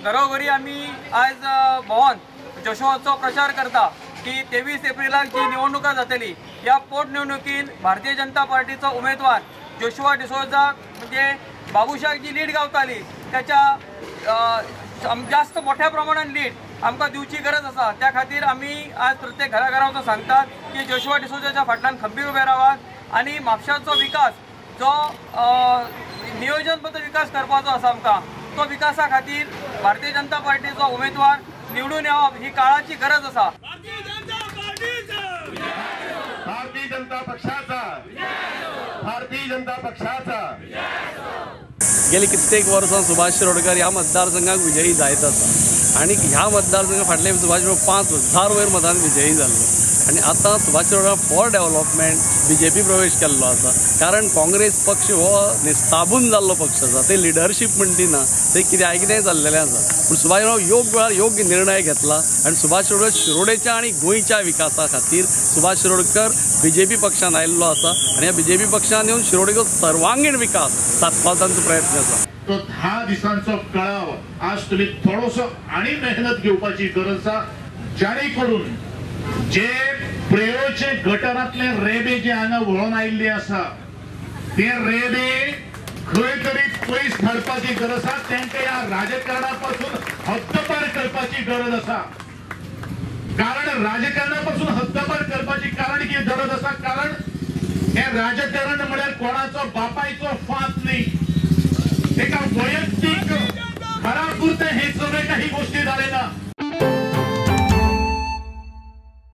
घरोघरी आमी आज भोंवन जोशुआचो प्रचार करता की 23 एप्रिलाक जी निवडणुका जातली ह्या पोटनिवडणुकीन भारतीय जनता पार्टीचो उमेदवार जोशुआ डिसोजा म्हणजे बाबुशाक जी लीड गावताली त्याच्या जास्त मोठ्या प्रमाणात लीड आमकां दिवची गरज आसा। त्या खातीर आमी आज प्रत्येक घराघरा वचून सांगतात की जोशुआ डिसोजाच्या फाटल्यान खंबीर उबे रावात आनी म्हापशाचो विकास जो नियोजनबद्ध विकास करपाचो आसा आमकां तो विकासा खातीर भारतीय जनता पार्टीचो उमेदवार निवडून येवप ही काळाची गरज आसा। भारतीय जनता पक्षाचा, भारतीय जनता पक्षाचा। गेली कित्येक वर्सां सुभाष शिरोडकर ह्या मतदारसंघाक विजयी जायत आसा आनी ह्या मतदारसंघा फाटले सुभाष 5000 वयर मतान विजयी जाल्लो आनी आतां Subhash Shirodkar for development BJP प्रवेश केल्लो आसा। कारण काँग्रेस पक्ष हो निस्ताबून जाल्लो पक्ष आसा, ते लिडरशीप म्हणटी ना, ते कित्याक कितें जाल्लेलें आसा। पूण सुभाष शिरोडकर योग्य वेळार योग्य निर्णय घेतला आनी सुभाष शिरोडकर शिरोडेच्या आनी गोंयच्या विकासा खातीर सुभाष शिरोडकर बीजेपी पक्षान आयिल्लो आसा आनी ह्या बीजेपी पक्षान येवन शिरोडेचो सर्वांगीण विकास सादपाचो तांचो प्रयत्न आसा। तो 10 दिसांचो कळाव आज तुम्ही थोडोसो आनी मेहनत घेवपाची गरज आसा, जाणे करून जे प्रेयोचे गटरांतले रेबे जे हांगा व्हळोन आयिल्ले आसा ते रेबे खंय तरी पयस धाडपाची गरज आसा, तांकां ह्या राजकारणा पासून हद्दपार करपाची गरज आसा। कारण राजकारणा पासून हद्दपार करपाची कारण कितें गरज आसा, कारण हे राजकारण म्हळ्यार कोणाचो बापायचो फात न्ही, एका वैयक्तीक घरापुरते हे सगळे काही गोष्टी जाले ना।